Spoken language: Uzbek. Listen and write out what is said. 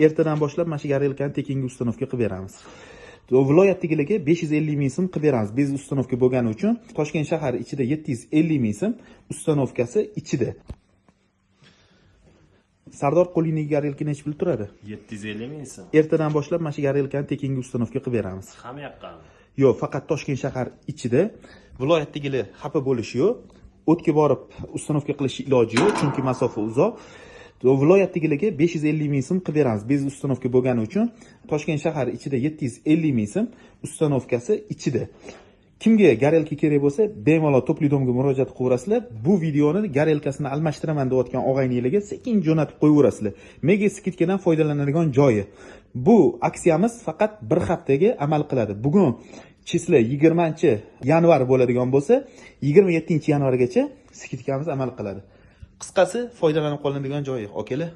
Ertadan boshlab mana shu горелка ni tekinga установка qilib beramiz. Viloyatdagilarga 550 ming so'm qilib beramiz. Без установка bo'lgani uchun Toshkent shahari ichida 750 ming so'm, установка si ichida. Sardor, qo'lingdagi горелка nechi pul turadi? 750 ming so'm. Ertadan boshlab mana shu горелка ni tekinga установка qilib beramiz. Hamma yoqqami? Yo'q, faqat Toshkent shahar ichida. Viloyatdagilar xafa bo'lishi yo'q. O'tga borib установка qilish iloji yo'q, chunki masofa uzoq. Viloyatdagilarga 550 ming so'm qilib beramiz. Без установка bo'lgani uchun Toshkent shahari ichida 750 ming so'm, установка si ichida. Kimga горелка kerak bo'lsa, bemalol Тёплый дом ga murojaat qilaverasizlar. Bu videoni горелка sini almashtiraman deyotgan og'ayninglarga sekin jo'natib qo'yaverasizlar. Mega скидка dan foydalanadigan joyi. Bu aksiyamiz faqat bir haftaga amal qiladi. Bugun число 20 yanvar bo'ladigan bo'lsa, 27 yanvargacha скидка miz amal qiladi. Qisqasi, foydalanib qolinadigan joyi, akalar.